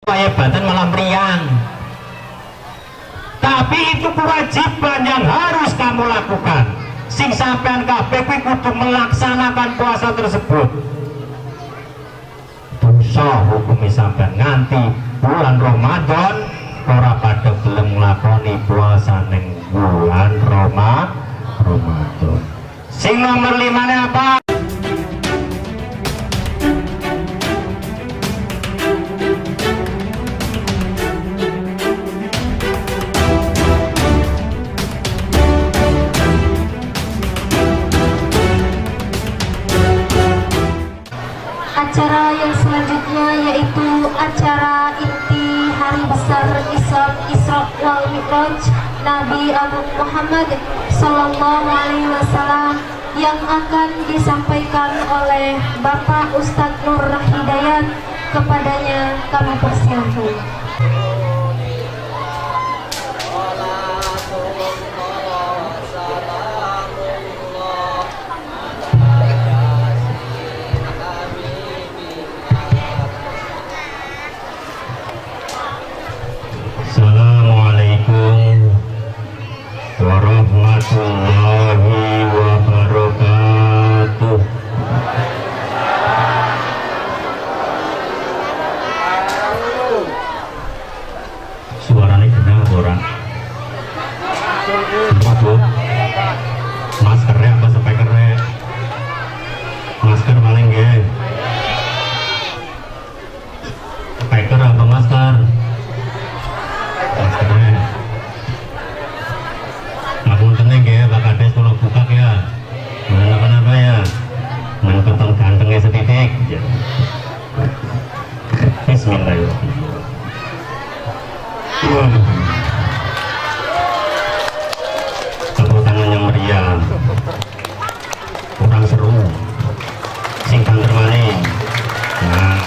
Kaya badan malah meriang. Tapi itu kewajiban yang harus kamu lakukan. Sing sampean kabeh kuwi kudu melaksanakan puasa tersebut. Dosa hukumi sampean nganti bulan Ramadan ora pada gelem nglakoni puasa ning bulan Ramadan. Sing nomor 5-ne apa? Acara yang selanjutnya yaitu acara inti Hari Besar Islam Isra wal Mi'raj Nabi Agung Muhammad Sallallahu Alaihi Wasallam yang akan disampaikan oleh Bapak Ustadz Nur Hidayat. Kepadanya kami persilakan. Assalamualaikum warahmatullahi wabarakatuh. Suaranya benar ora? Apa, Bu? Maskernya apa speakernya? Masker paling nggih. Speaker apa masker? Maskernya. Ngapunten nggih, Pak Kades kula buka ya. Mana apa ya? Men keteng gantengnya setitik. Ya. Bismillahirrahmanirrahim. Tepuk tangan yang meriah. Kurang seru. Sing banter maning. Nah.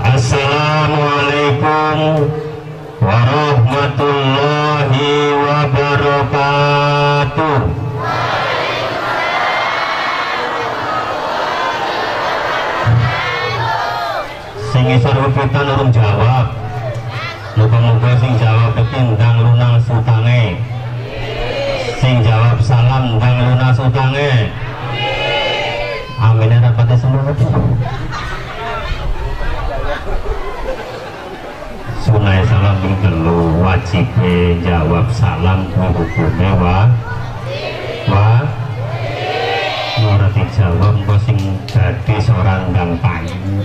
Assalamualaikum warahmatullahi wabarakatuh. Sing isor wepitan urung jawab. Muga-muga sing jawab iki ndang lunas utange. Sing jawab salam ndang lunas utange. Amin rapate semangat. Sunai salam ping telu, wajibe jawab salam kuwi hukume wa ora dijawab engko sing dadi seorang ndang payu.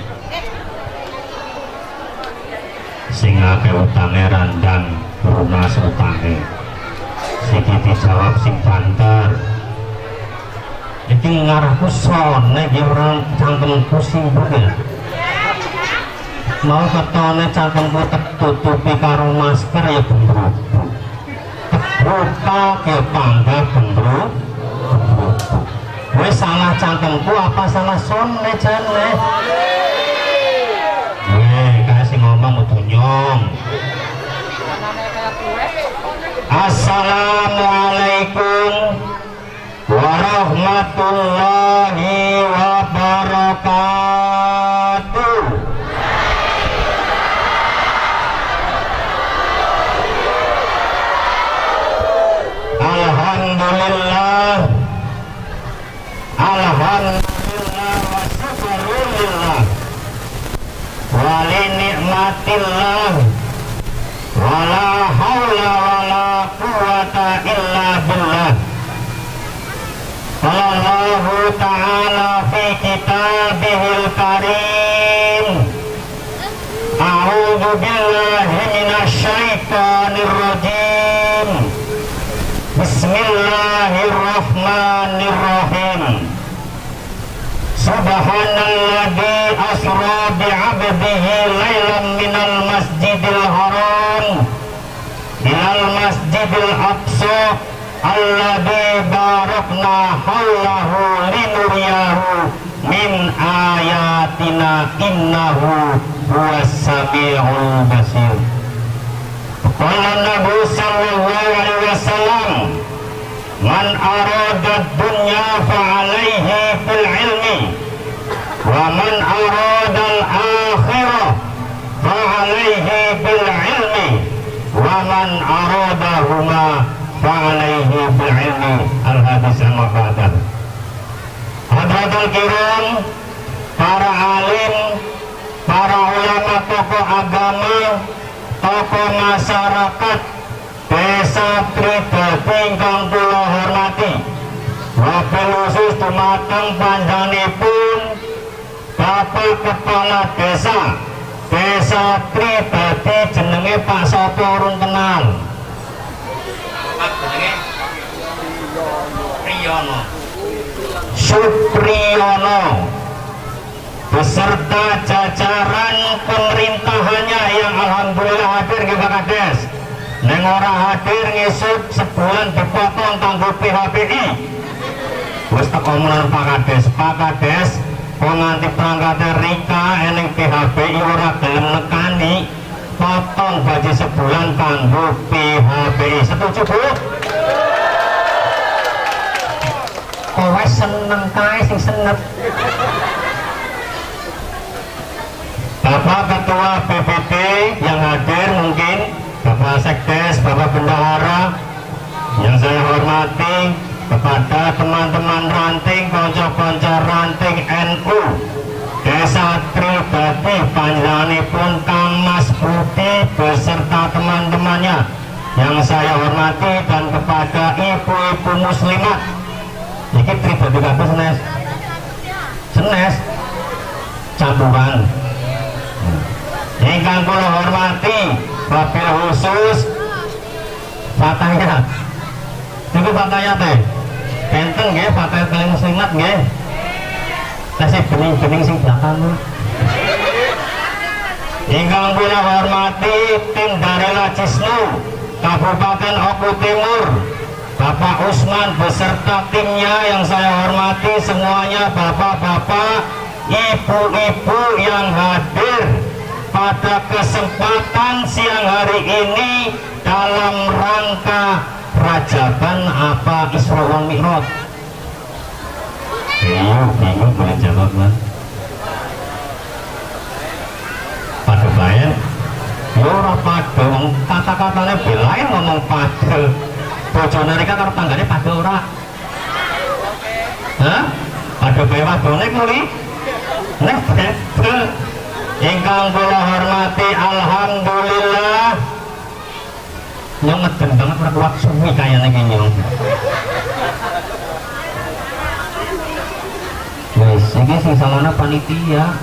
Sing akeh utange randang lunas utange. Siki dijawab sing banter. Iki ngarahku sone iki ora cangkemku sing ya. Mau ketone cangkemku tertutupi karo masker ya bembruk. Terbuka ya panggah bembruk. Wes salah cangkemku apa salah sone jane? Weh, kae sing ngomong kudu nyong. Assalamualaikum warahmatullahi wabarakatuh. Alhamdulillah, alhamdulillah wa syukurillah wa li ni'matillah wa la hawla wa la quwata illa billah. Qala Allahu ta'ala fi kitabihil karim. A'udzu billahi minasy syaithanir rajim. Bismillahirrahmanirrahim. Subhanalladzi asra bi'abdihi lailan minal masjidil haram ilal masjidil aqsa alladzi barakna haulahu linuriyahu min ayatina innahu huwas samiul basir. Qala Nabi sallallahu alaihi wasallam, man arada dunya fa'alaihi fil ilmi wa man arada al-akhirah fa'alaihi Faman aradahuma fa'alaihi bil ilmi. Al-hadis al-mafadah. Hadratul kiram, para alim, para ulama, tokoh agama, tokoh masyarakat Desa Tridadi ingkang kula hormati, wabil khusus dumateng panjenenganipun Bapak Kepala Desa Desa Tridadi, jenenge Pak sapa urung kenal. Pak jenenge Priyono, Supriyono, beserta jajaran pemerintahannya yang alhamdulillah hadir nggih. Pak Kades, neng ora hadir ngesuk sebulan dipotong kanggo PHBI. Wis teko menawa Pak Kades, Pak Kades kok nganti perangkatnya Rika eneng PHBI ora gelem nekani, potong gaji sebulan kanggo PHBI. Setuju, Bu? Kowe seneng kae sing senep. Bapak Ketua BPD yang hadir, mungkin Bapak Sekdes, Bapak Bendahara yang saya hormati, kepada teman-teman ranting, konco-konco ranting NU Desa Tridadi, panjenenganipun Kang Mas Budi beserta teman-temannya yang saya hormati, dan kepada ibu-ibu muslimat. Iki Tridadi kabeh senes senes campuran. Ingkang kula hormati, wabil khusus Fatayat niku. Fatayat teh benten nggih, Fatayat kaliyan muslimat nggih, tesih bening-bening sing belakang. Ingkang kula hormati tim dari Lazisnu Kabupaten Oku Timur, Bapak Usman beserta timnya yang saya hormati semuanya, bapak-bapak, ibu-ibu yang hadir pada kesempatan siang hari ini dalam rangka Rajaban apa Isra wal Mi'raj. Iya, bingung boleh jawab, Mas. Pada bae. Ya ora padha, wong kata-katane belain ngomong padha. Bojone rika karo tanggane padha ora? Hah? Padha bae wadone kuli? Nek beda. Ingkang kula hormati, alhamdulillah. Nyong ngeden banget, ora kuat suwi kayane iki nyong. Wis, iki sing salahna panitia.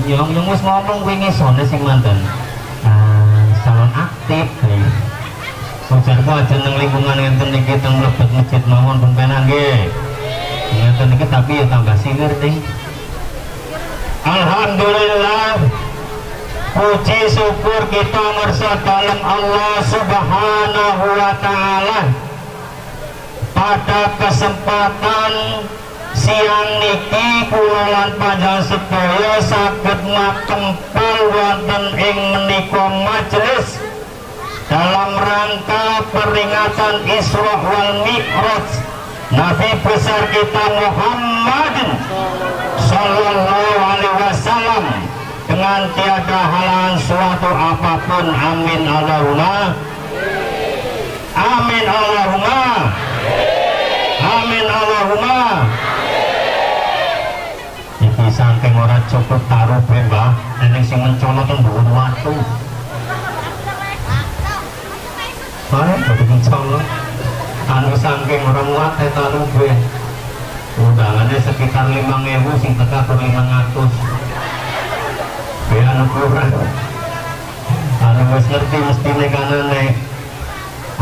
Nyong nyong wis ngomong wingi sone sing manten. Ah, salon aktif. Ujarku aja nang lingkungan ngenten iki, teng mlebet masjid mawon pun penak nggih. Ngenten iki tapi ya tambah silir ting. Alhamdulillah, puji syukur kita ngersa dalam Allah Subhanahu wa Ta'ala, pada kesempatan siang niki kula lan panjenengan sedaya saged makempal wonten ing menika majelis dalam rangka peringatan Isra wal Mi'raj Nabi besar kita Muhammad Sallallahu Alaihi Wasallam dengan tiada halangan suatu apapun. Amin Allahumma, amin Allahumma, amin Allahumma. Iki saking ora cukup taruh, Mbah, eneng sing mencolot teng dhuwur watu. Bae dadi mencolot. Anu saking ora muat taruh. Undangannya sekitar 5.000, sing teka kur 500. Be anu kurang. Anu wis ngerti mestine kanane.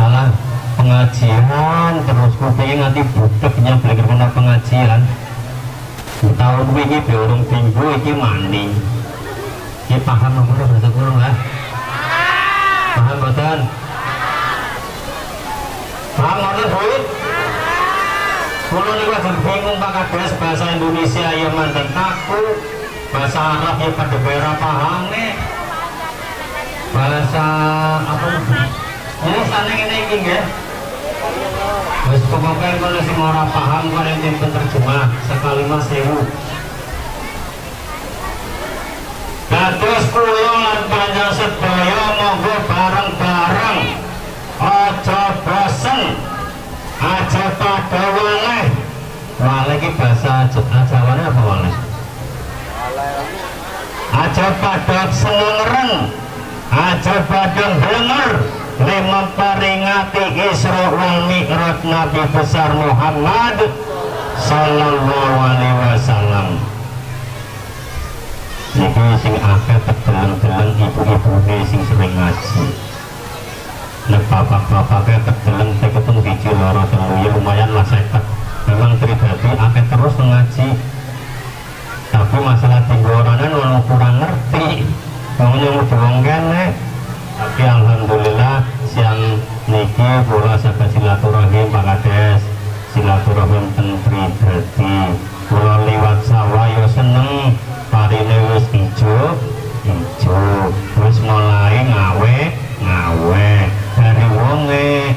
Alah, pengajian terus kupinge nganti budek nyablek kena pengajian. Tahun wingi be urung minggu iki maning. Iki paham apa ora bahasa kula lah? Paham mboten? Paham mboten, Bu? Kulo niku ajeng bingung, Pak Kades, bahasa Indonesia ya manten kaku, bahasa Arab ya pada bae ora pahame. Bahasa apa? Ya sana ngene iki nggih. Wis pokoke kono sing ora paham kono enten penerjemah sekali mas sewu. Dados kula lan panjenengan sedaya monggo bareng-bareng Pada waleh. Waleh iki bahasa Jawane apa waleh? Aja pada senengereng, aja pada blenger le memperingati Isra wal Mi'raj Nabi besar Muhammad sallallahu alaihi wasallam. Niki sing akeh tedeleng-deleng ibu-ibune sing sering ngaji. Nek bapak-bapake tedeleng teketung biji loro telu ya lumayan lah 50. Memang Tridadi akeh terus ngaji. Tapi masalah tinggoronan wong kurang ngerti. Wong nyung wong kene. Tapi alhamdulillah siang niki kula saged silaturahim Pak Kades, silaturahim ten Tridadi. Kula liwat sawah ya seneng, parine wis ijo, ijo. Wis mulai ngawe, ngawe. Dari wonge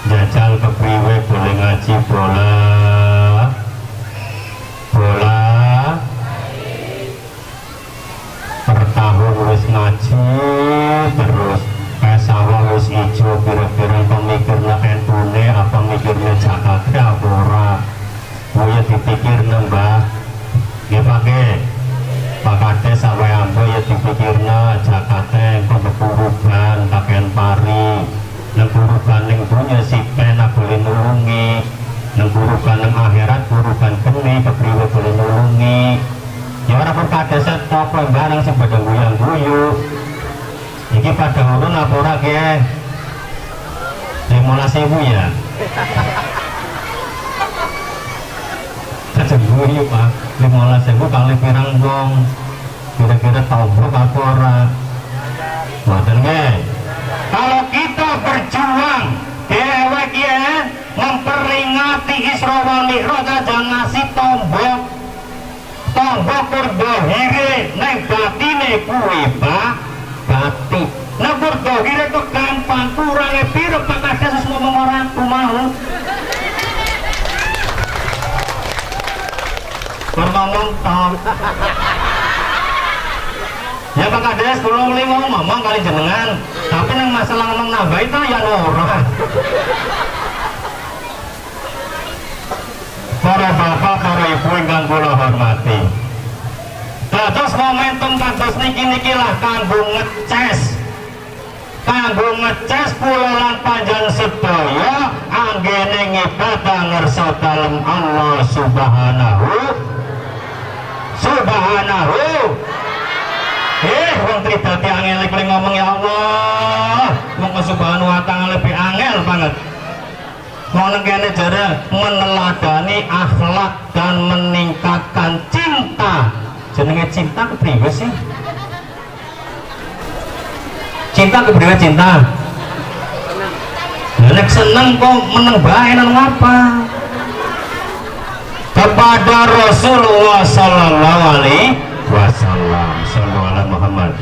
jajal kepriwe boleh ngaji bola. Bola per tahun wis ngaji terus sawah wis ijo kira-kira pemikirnya NU-ne apa mikirnya Jakarta apa ora ya dipikir nembah nggih Pak Pak Kades sampe ambo ya dipikirna Jakarta engko bekuruban kakean pari nang kuruban ning dunya sipen boleh nulungi nang kuruban nang akhirat kuruban geni kepriwe boleh nulungi ya ora kok Kades toko barang sing padha guyang-guyu iki pada urun apa ora ki 15.000 ya guyu Pak 15.000 kali pirang wong kira-kira tombok apa ora mboten nggih. Kalau kita berjuang dewek ya memperingati Isra wal Mi'raj aja ngasih tombok tombok kurdohire neng batine kuwi Pak bati nah kurdohire kok gampang kurange piro Pak Kades wis ngomong ora aku mau ngomong tom ya Pak Kades kula uli ngomong kali jenengan tapi nang masalah ngomong nambah itu ya ora. Para bapak, para ibu ingkang kula hormati, dados momentum kados niki-niki lah kanggo ngeces kula lan panjenengan sedaya anggene ngibadah ngersa dalem Allah Subhanahu Subhanahu. Wong Tridadi angel iki ngomong ya Allah, wong Subhanahu wa ta'ala lebih angel banget. Wong nang kene jare meneladani akhlak dan meningkatkan cinta. Jenenge cinta kepriwe sih? Cinta kepriwe cinta? Lah nek seneng kok meneng bae nang apa? Kepada Rasulullah sallallahu alaihi wasallam. Sallu ala Muhammad.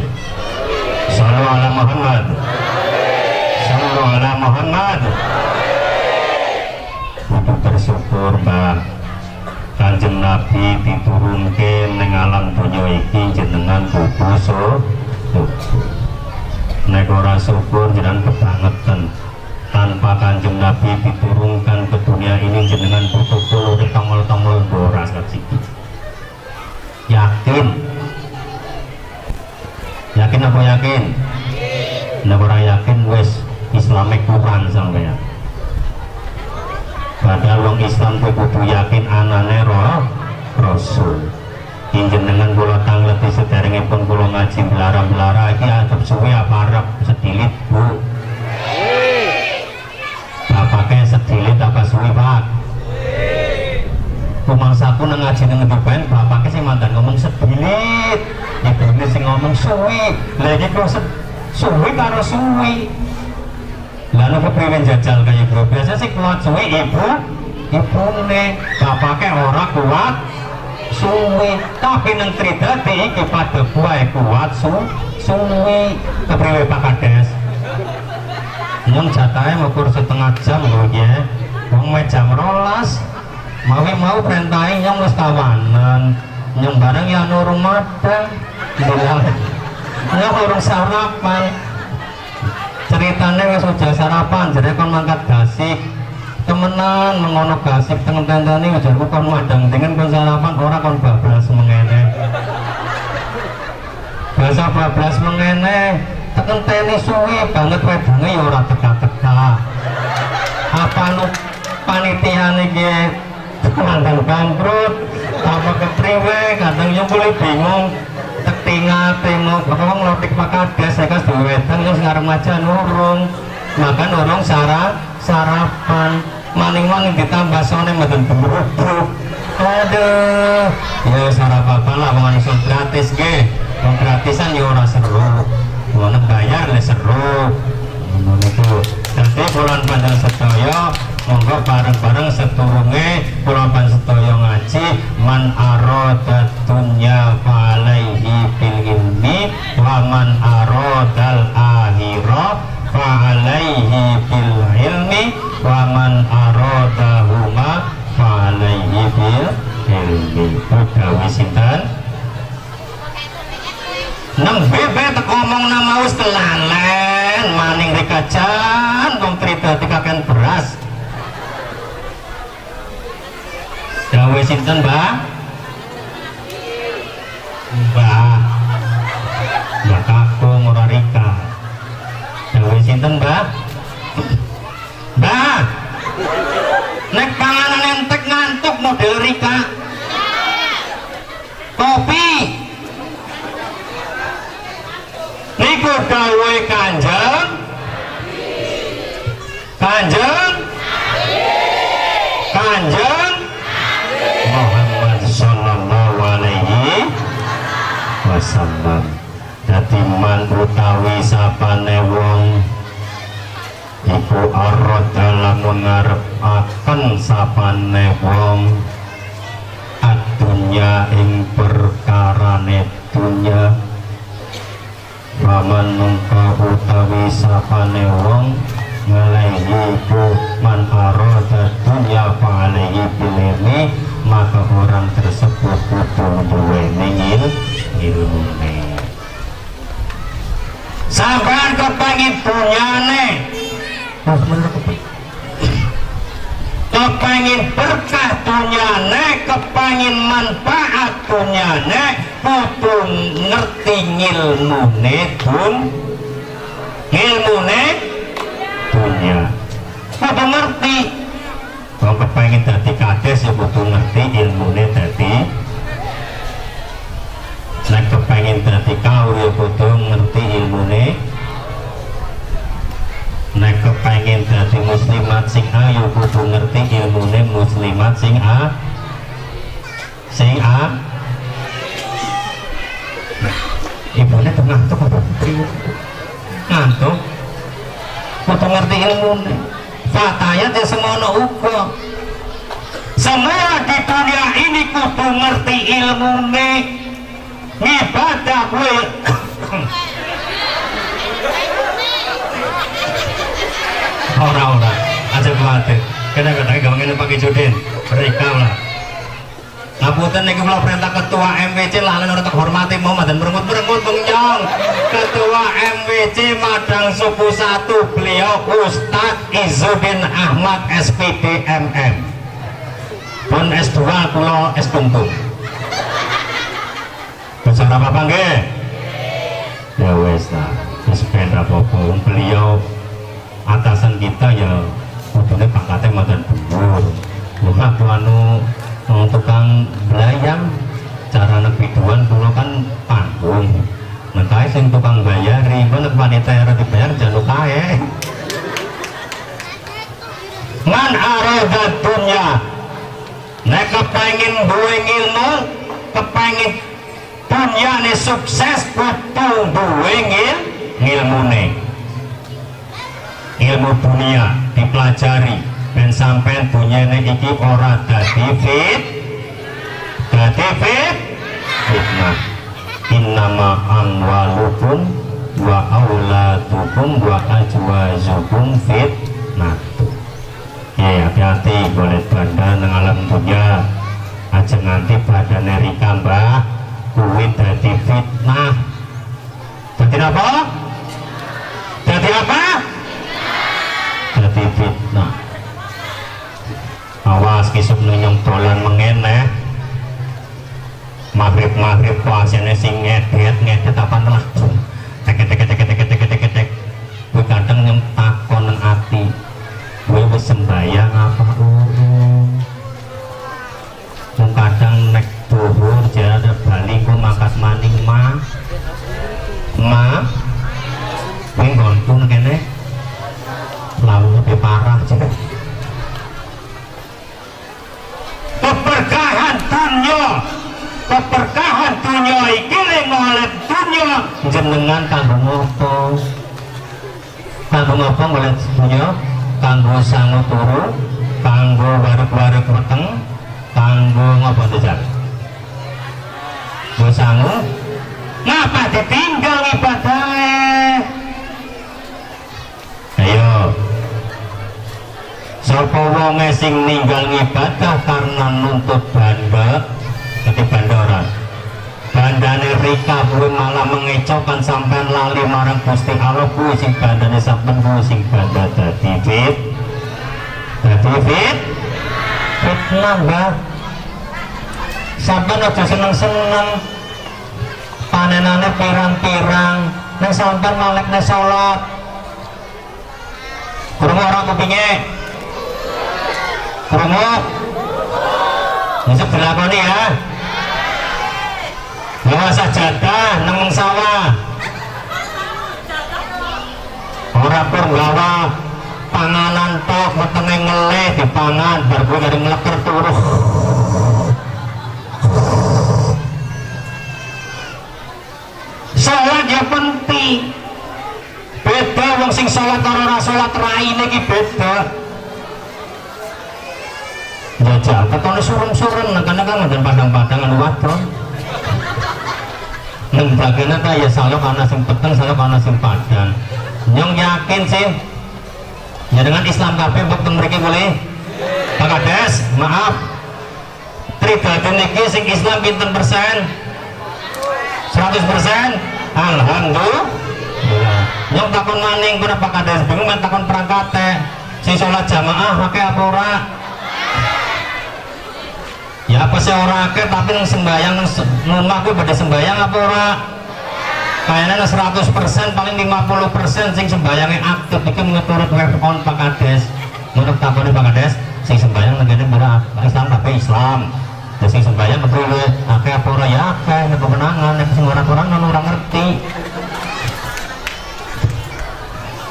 Sallu ala Muhammad. Sallu ala Muhammad. Kudu bersyukur Mbak. Kanjeng Nabi diturunke ning alam donya iki jenengan kudu syukur. Nek ora syukur jenengan kebangetan. Tanpa Kanjeng Nabi diturunkan ke dunia ini jenengan butuh urip tongol-tongol boras siji. Yakin? Yakin apa yakin? Nek ora yakin wis Islame kurang sampeyan. Padahal wong Islam kuwi kudu yakin anane roh Rasul. Jenengan kula tangleti sederengipun kula ngaji belara-belara iki adep suwe apa arep sedilit, Bu? Bapake sedilit apa suwi, Pak? Rumangsaku nang ngaji nang ngendi bae bapake sing mandan ngomong sedilit, ibune sing ngomong suwi. Lha iki kok suwi karo suwi. Lah nek kepriwe jajal kaya ibu? Biasa sing kuat suwi ibu, ibune, bapake ora kuat suwi. Tapi nang Tridadi iki padha wae kuat suwi. Kepriwe Pak Kades? Nyong jatahe ngukur setengah jam lho ya. Wong me jam 12. Mawi mau perintahe nyong wis kawanan. Nyong bareng ya nurung madang. Nyong urung sarapan. Ceritane wis udah sarapan, jare kon mangkat gasik. Temenan mengono gasik teng tenteni ujarku kon madang dengan kon sarapan ora kon bablas mengene. Bahasa bablas mengene teken teni suwi banget wedange ya ora teka-teka. Apa nu panitiane iki mandan bangkrut apa kepriwe kadang yo mulai bingung tetinga tengok apa wong lotik Pak Kades saya kas duwe wedang terus ngarep majan urung makan urung sarapan maning-maning ditambah sone mboten berubuk. Aduh ya sarapan lah wong iso gratis nggih, wong gratisan ya ora seru, wong bayar le seru ngono niku. Dadi kula panjenengan sedaya monggo bareng-bareng seturunge kula panjenengan sedaya ngaji man arada dunya fa alaihi bil ilmi wa man aradal akhirah fa alaihi bil ilmi wa man aradahuma fa alaihi bil ilmi. Dawuh sinten? Nembe bae teko omong nama wis kelalen maning rikajan wong tridadi kakean beras. Dawuh sinten, Mbak? Mbak. Mbak kakung ora rika. Dawuh sinten, Mbak? Mbak. Nek panganan entek ngantuk model rika. Kopi. Niku dawuhe Kanjeng. Kanjeng. Kanjeng Muhammad sallallahu alaihi wasallam. Dadi man utawi sapane wong iku arada lamun ngarepaken sapane wong adunya ing perkarane dunya paman mengko utawi sapane wong ngalehi iku man arada dunya fa alaihi bil ilmi, maka orang tersebut kudu duweni ilmune. Sampean kepengin dunyane, kepengin berkah dunyane, kepengin manfaat dunyane, kudu ngerti ngilmune ngilmune dunya. Kudu ngerti. Wong kepengin dadi kades ya kudu ngerti ilmune dadi. Nek kepengin dadi kaur ya kudu ngerti ilmune. Nek kepengin dadi muslimat sing ayu kudu ngerti ilmune muslimat sing a sing a. Ibune tuh ngantuk apa? Ngantuk. Kudu ngerti ilmune. Fatayat ya semono uga. Semua di dunia ini kudu ngerti ilmune. Ngibadah kuwi ora-ora aja kuwatir. Kadang-kadang gawe ngene Pak Judin, mereka lah. Ngapunten niki kula perintah ketua MWC lalen ora tak hormati mau madan merengut-merengut Bung Nyong. Ketua MWC Madang Suku 1 beliau Ustadz Izzuddin Ahmad SPD MM. Pun S2 kula S tungtung. Bicara apa nggih? Ya wis lah, wis ben ra apa-apa. Beliau atasan kita ya kudune pangkate madan dhuwur. Lho aku anu tukang belayang carane biduan kula kan panggung. Nek kae sing tukang bayari, engko nek panitia ora dibayar jaluk kae. Man arada dunya. Nek kepengin duwe ilmu, kepengin dunyane sukses kudu duwe ngilmune. Ilmu dunia dipelajari ben sampean dunyane iki ora dadi fitnah. Innama amwalukum wa auladukum wa azwajukum fitnah. Ya hati-hati golek banda nang alam dunya. Aja nganti badane rika mbah kuwi dadi fitnah. Dadi apa? Dadi apa? Dadi fitnah. Kisuk nyong dolan mengene maghrib-maghrib puasane sing ngedet-ngedet apa langsung tek tek tek tek tek tek tek. Kuwi kadang nyong takon nang ati, kuwi wis sembayang apa urung? Wong kadang nek dhuwur jare bali ku mangkat maning ma ma kuwi nggonku kene lalu lebih parah cek. Keberkahan dunya, keberkahan dunya iki le ngolet dunya jenengan kanggo ngopo? Kanggo ngopo ngolet dunya? Kanggo sangu turu, kanggo wareg-wareg weteng, kanggo ngopo to, Jan? Nggo sangu. Ngapa ditinggal ibadahe? Ayo. Sapa wonge sing ninggal ngibadah karena nuntut banda, dadi banda ora? Bandane rika kuwi malah mengecohkan sampean lali marang Gusti Allah, kuwi sing bandane sampean kuwi sing banda dadi fit. Dadi fit. Fitnah, Mbah. Sampean aja seneng-seneng panenane pirang-pirang, nek sampean malekne salat. Krungu ora kupinge? Krungu? Besok dilakoni ya. Bawa sajadah nang sawah. Ora pur gawa panganan tok, wetenge ngelih dipangan, bar kuwi kari ngleker turu. Salat ya penting. Beda wong sing salat karo ora salat raine iki beda. Jajal, ketone surem-surem, nang kana kan nggon padang-padang anu wadon. Nang bagene ta ya salok ana sing peteng, salok ana sing padang. Nyong yakin sih. Ya dengan Islam kabeh mbok teng mriki boleh. Pak Kades, maaf. Tridadi niki sing Islam pinten persen? 100%? Alhamdulillah. Nyong takon maning kuna Pak Kades bingung men takon perangkate. Sing salat jamaah akeh apa ora? Ya apa sih ora akeh tapi nang sembayang nang rumah kuwi pada sembayang apa ora? Kayaknya 100% paling 50% sing sembayangnya aktif iki menurut web on Pak Kades. Menurut takone Pak Kades, sing sembayang nang kene ora Islam kabeh Islam. Ya sing sembayang kepriwe? Akeh apa ora? Ya akeh nek kemenangan, nek sing ora kurang ora ngerti.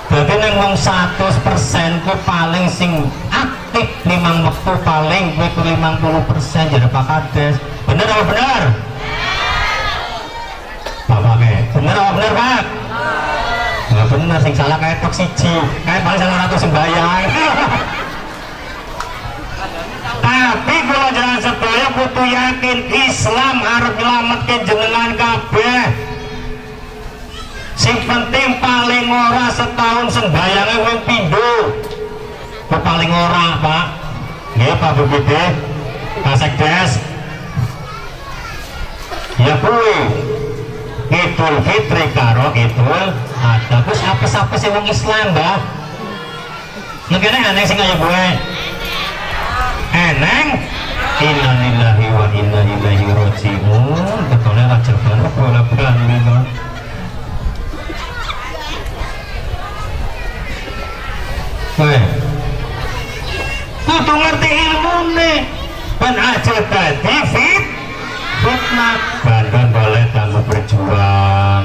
Berarti nang wong 100% ku paling sing aktif limang wektu paling kuwi ku 50% jare Pak Kades. Bener apa bener? Bapake, bener apa bener, Pak? Nggak bener, sing salah kayak tok siji, kayak paling salah ratu sembayang. Tapi kalau jangan sedaya kudu yakin Islam harus nyelametke jenengan kabeh. Sing penting paling ora setahun sembayange wong pindho. Kok paling ora, Pak? Nggih, Pak BPD, Pak Sekdes. Ya kuwi. Idul Fitri karo Idul Adha. Wis apes-apes wong Islam, Mbah. Nang kene aneh sing kaya gue. Eneng. Innalillahi wa inna ilaihi raji'un. Betulnya raja banget bola bali kon. Weh. Kudu ngerti ilmune. Ben aja dadi fitnah. Bandon boleh kanggo berjuang.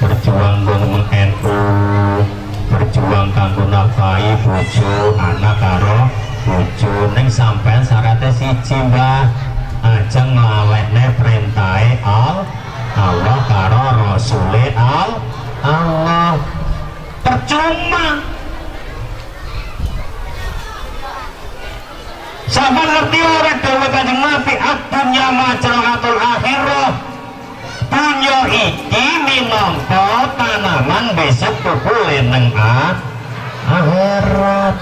Berjuang nggo NU, berjuang kanggo nafkahi bojo, anak karo bojo. Ning sampean syaratnya siji, Mbah. Aja nglalekne perintahe Allah karo Rasule Allah. Percuma. Sampai ngerti ora dawuh Kanjeng Nabi, ad-dunya majra'atul akhirah. Dunya iki minangka tanaman besok tukule nang akhirat.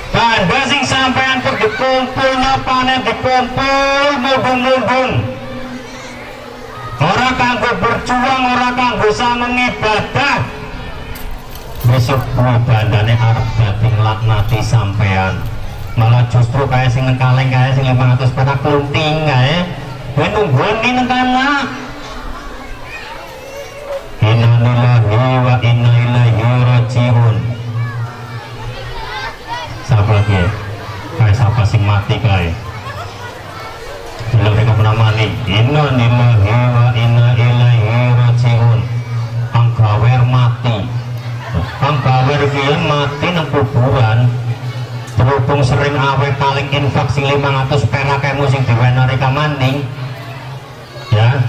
Banda sing sampean kok dikumpul panen dikumpul mundung-mundung. Ora kanggo berjuang, ora kanggo sangu ibadah. Besok kuwi bandane arep dadi nglaknati sampean. Malah justru kayak sing nang kaleng kae sing 500 perak klunting kae. Kowe nunggoni nang kana. Innalillahi wa inna ilaihi rajiun. Siapa lagi? Kayak siapa sing mati kae? Delok rek penamani. Innalillahi wa inna ilaihi rajiun. Kang Gawer mati. Kang Gawer iki mati nang kuburan. Berhubung sering awe paling infak sing 500 perak kemu sing diwenari kamaning. Ya.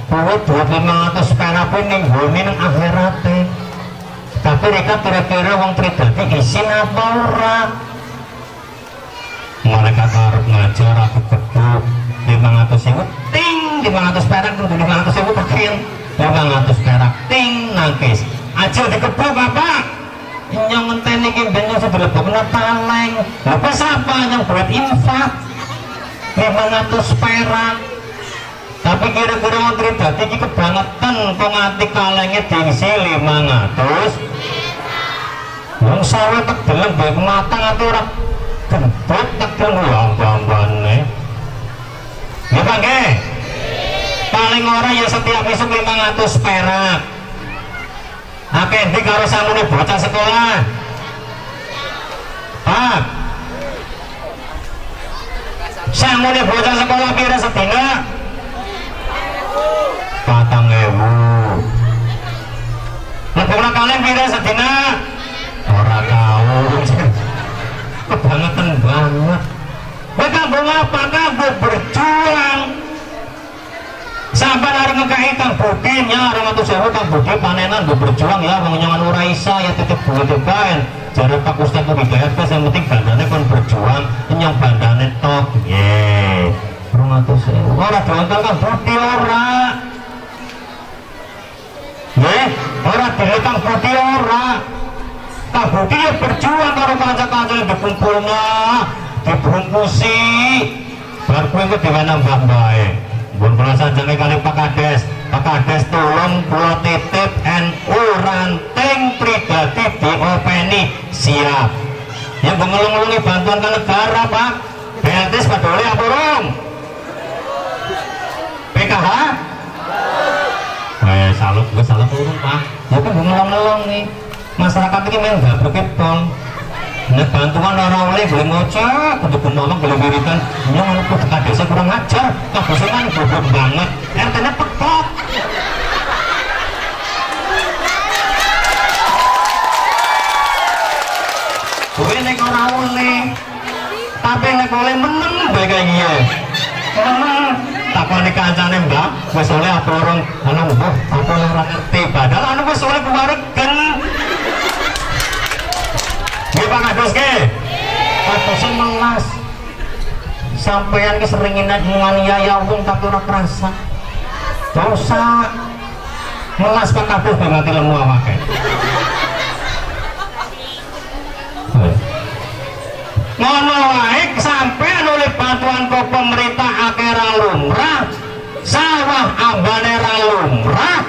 Kuwi duit 500 perak kuwi ning nggone nang akhirate. Tapi reka kira-kira wong pribadi isin apa ora? Malaikat arep ngajar aku gebuk 500.000 ting 500 perak kudu 500.000 pakaian 500 perak ting nangkis. Aja dikebuk Bapak. Nyong ngenteni iki ben nyong dilebokno kaleng. Lha kok sapa yang buat infak 500 perak? Tapi kira-kira wong pribadi iki kebangetan kok nganti kalenge diisi 500. Wong sawe tek deleng bae matang ati ora gendut tek deleng ambane. Nggih Pak nggih. Paling ora ya setiap isuk 500 perak. Akeh ndi karo sangune bocah sekolah? Pak. Sangune bocah sekolah pira sedina? 4.000. Lebokna kaleng pira sedina? Ora tau. Kebangetan banget. Kowe kanggo ngapa? Kanggo berjuang. Sampai arep ngekeki Kang Budi nya 200.000 Kang Budi panenan nggo berjuang ya wong nyongan ora isa ya titip duit bae. Jare Pak Ustaz Hidayat wis yang penting bandane kon berjuang nyong bandane tok. Nggih. 200.000 ora diontal Kang Budi ora. Nggih, ora dile Kang Budi ora. Kang Budi ya berjuang karo kanca-kancane dikumpulna, dibungkusi. Bar kuwi engko diwenang mbah-mbahe. Mbun kula sanjange kali Pak Kades. Pak Kades tolong kula titip NU ranting pribadi diopeni siap. Ya mbok ngelung-ngelungi bantuan ke negara, Pak. BLT pada oleh apa urung? PKH? Salut, gue salah urung, Pak. Ya kok ngelung-ngelung nih. Masyarakat ini main gabruke pol. Nek bantuan ora oleh boleh ngoceh, kudu ngomong boleh wiritan. Nyong anu kudu kadese kurang ajar, kadese kan goblok banget. RT-ne pekok. Kowe nek ora oleh, tapi nek oleh meneng bae kaya iki. Meneng takoni kancane, Mbak, wis oleh apa urung? Anu mbah, aku ora ngerti. Padahal anu wis oleh kewaregen. Nggih Pak Kadus nggih. Kaduse melas. Sampeyan ki sering nganiaya wong tapi ora kerasa. Dosa. Melas Pak Kadus ben nganti lemu awake. Ngono wae sampeyan oleh bantuan ke pemerintah akeh ra lumrah. Sawah ambane ra lumrah.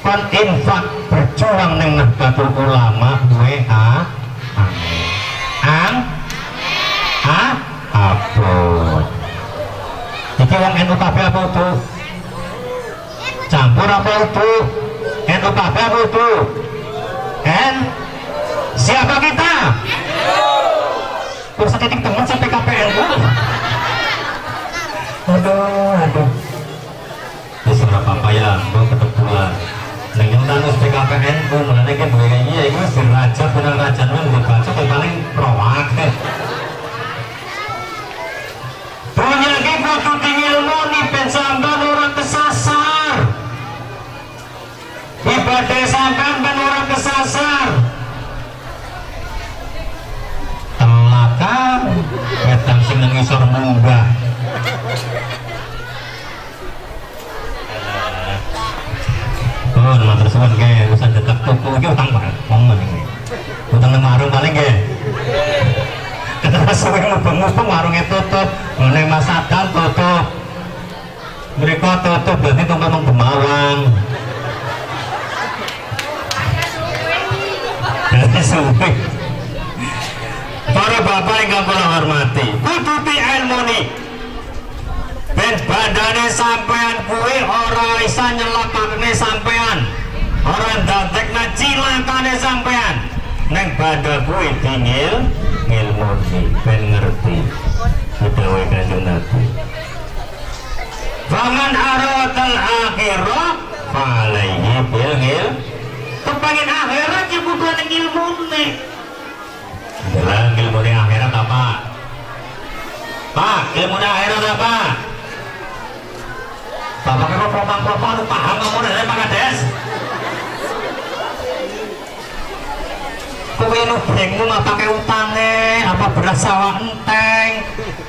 Kon infak berjuang ning Nahdlatul Ulama duwe a ang a abot. Iki wong NU kabeh apa udu? Campur apa udu? NU kabeh apa udu? N siapa kita? Terus titik temen sampai KPNU. Aduh, aduh. Wis ora apa-apa ya, mbok ketebulan. Neng yang tanggung PKPNU, mulane ki duwe kaya iki wis diraja bener raja nang dibaca ya paling prowak. Dunya ki kudu diilmoni ben sampean ora kesasar. Ibadah sampean ben ora kesasar. Telakan wedang sing nang ngisor munggah. Oh, matur suwun nggih, urusan detek tuku iki utang Pak. Wong ngene iki. Utang nang warung paling nggih. Terus suwe mubeng-mubeng warunge tutup, ngene Mas Adam tutup. Mereka tutup berarti tumpang nang Gemawang. Berarti suwe. Para bapak ingkang kula hormati, kudu diilmuni. Ben bandane sampean kuwi ora isa nyelakakne sampean, ora ndadekna cilakane sampean. Neng banda kuwi dingil ngilmuni ben ngerti. Dawuhe Kanjeng Nabi. Faman aradal akhirah fa'alaihi bil ngil. Kepengen akhirat ya kudu ana ilmune. Dalam ilmune akhirat apa? Pak, ilmune akhirat apa? Bapak kok propang-propang anu paham ngomong dari Pak Kades? Kowe nu bingung apa utange, apa beras sawah enteng,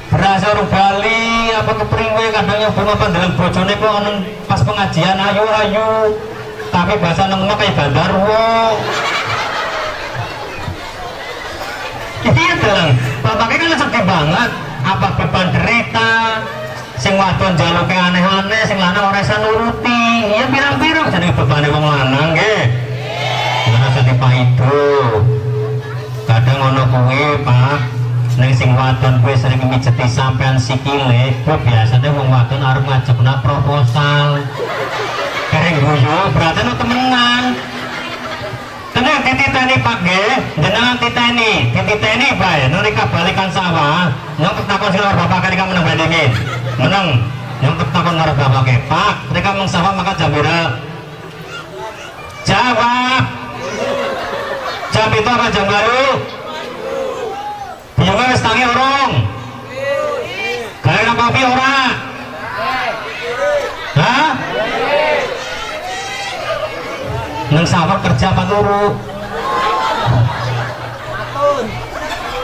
beras urung bali, apa kepriwe, kadang nyoba apa dalam bojone kok nang pas pengajian ayu-ayu, tapi bahasa nang omah kayak bandarwo. Iya dong, bapaknya kan sedih banget, apa beban derita, sing wadon jaluke aneh-aneh, sing lanang ora iso nuruti. Ya pirang-pirang jenenge bebane wong lanang nggih. Ora sedih paido. Kadang ngono kuwi, Pak. Ning sing wadon kuwi sering mijeti sampean sikile, kuwi biasane wong wadon arep ngajekna proposal. Kareng guyu, berarti no temenan. Tenang dititeni Pak nggih, jenengan titeni, dititeni bae nalika balikan sawah, nyong takon sing karo bapak ketika meneng bandingin. Meneng, nyong takon karo bapake, Pak, ketika meng sawah maka jam pira? Jawab. Jam itu apa jam baru? Biyunge wis tangi urung? Gawe nang kopi ora? Hah? Nang sawah kerja apa turu?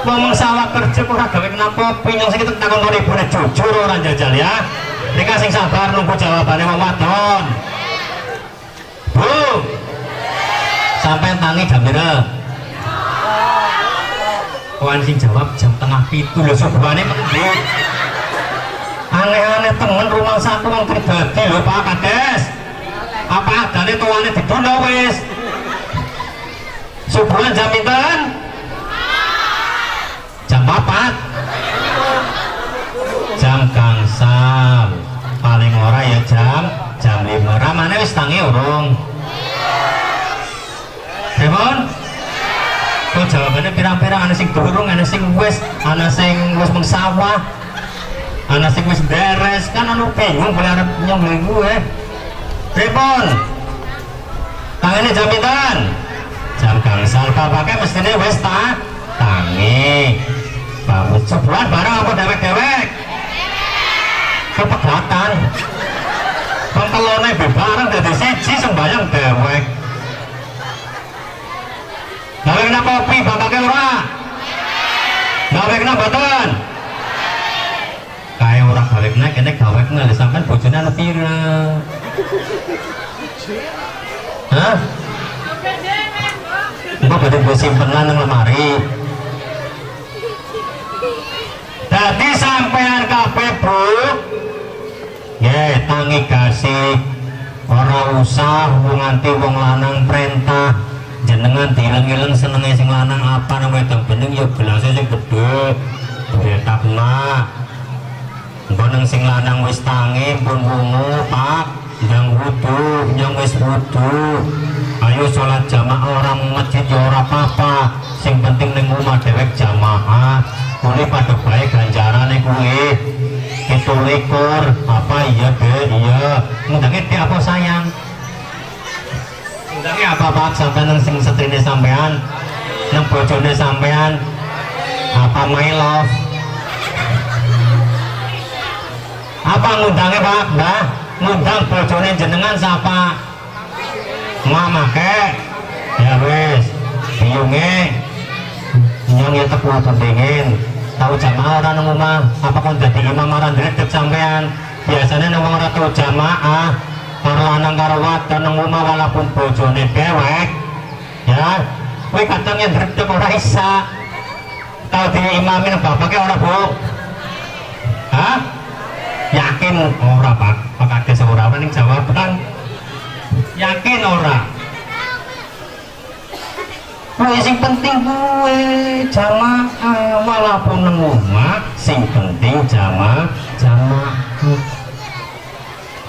Wong nang sawah kerja kok ora gawe nang kopi, nyong sing takon karo ibune jujur ora jajal ya. Rika sing sabar nunggu jawabane wong wadon. Bu. Sampai tangi jam pira? Wan sing jawab jam 6:30 lho subuhane mendhi. Aneh-aneh temen rumah satu wong pribadi lho Pak Kades. Apa adane tuane diduno wis. Subuhan jam pinten? Jam 4. Jam gangsal. Paling ora ya jam 5. Ramane wis tangi urung? Pripun? Kok jawabannya pirang-pirang, ana sing durung, ana sing wis, ana sing wis meng sawah, ana sing wis beres, kan anu bingung boleh arep nyong gue. Pripun? Tangane jam pinten? Jam gangsal. Bapake mestine wis ta tangi. Bapak sebulan bareng apa dewek-dewek? Kepegatan. Pentelone be bareng dadi siji sembayang dewek. Gawe kena kopi bapake ora? Gawe kena mboten? Kae ora gawe kena kene gawe kena lha sampean bojone anu pira? Hah? Engko badhe mbok simpenan nang lemari. Dadi sampean kabeh, Bu. Nggih, tangi gasik. Ora usah nganti wong lanang perintah. Jenengan diileng-ileng senenge sing lanang apa nang wedang bening ya gelase sing gedhe. Ditakna. Engko nang sing lanang wis tangi pun wungu, Pak. Ndang wudu, nyong wis wudu. Ayo sholat jamaah orang masjid ya ora apa-apa. Sing penting ning omah dewek jamaah. Kuwi padha bae ganjarane kuwi. 27 apa iya dek iya. Ngundange dek apa sayang? Ngundange apa Pak sampean nang sing setrine sampean, nang bojone sampean apa my love? Apa ngundange Pak? Mbah, ngundang bojone jenengan sapa? Mamake. Ya wis, biyunge nyong ya tepu dingin. Tahu jamaah ora nang omah, apa kon dadi imam ora ndredeg sampean? Biasane nang wong ora tau jamaah, karo lanang karo wadon nang omah walaupun bojone dewek, ya, kowe kadang yang ndredeg ora isa. Tau diimamin bapake ora, Bu? Hah? Yakin ora, Pak? Pak Kades ora ora ning jawaban. Yakin ora? Kuwi sing Sing penting kuwe jamaah, walaupun nang omah sing penting jamaah jamaah.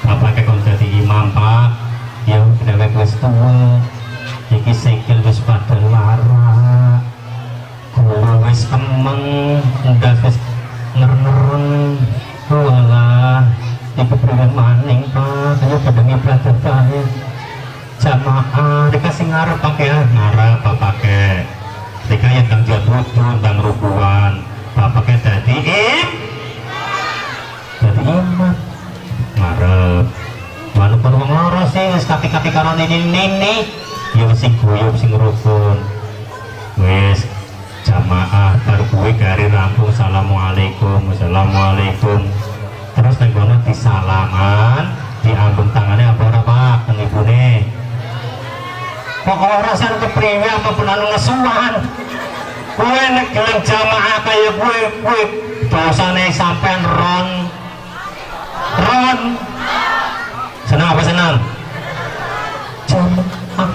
Bapake kon dadi imam, Pak. Ya dhewek wis tuwa. Iki sikil wis padha lara. Gulu wis kemeng, ndas wis nger-ngereng. Walah, iku priwe maning, Pak? Ayo padha ngibadah bae. Jamaah rika sing ngarep, Pak, ya, ngarep bapake. Rika yang ndang wudu, ndang rukuan. Bapake dadi imam. Ngarep. Walaupun wong loro sih wis kati-kati karo nini-nini, ya sing guyub sing rukun. Wis jamaah bar kuwe gari rampung, assalamualaikum, assalamualaikum. Terus nang kono disalaman, diambung tangannya apa ora, Pak, nang ibune? Kok ora san kepriwe apa pun anu ngesuwan? Kowe nek gelem jamaah kaya kowe, kowe dosane sampean ron ron. Senang apa senang? Jamaah.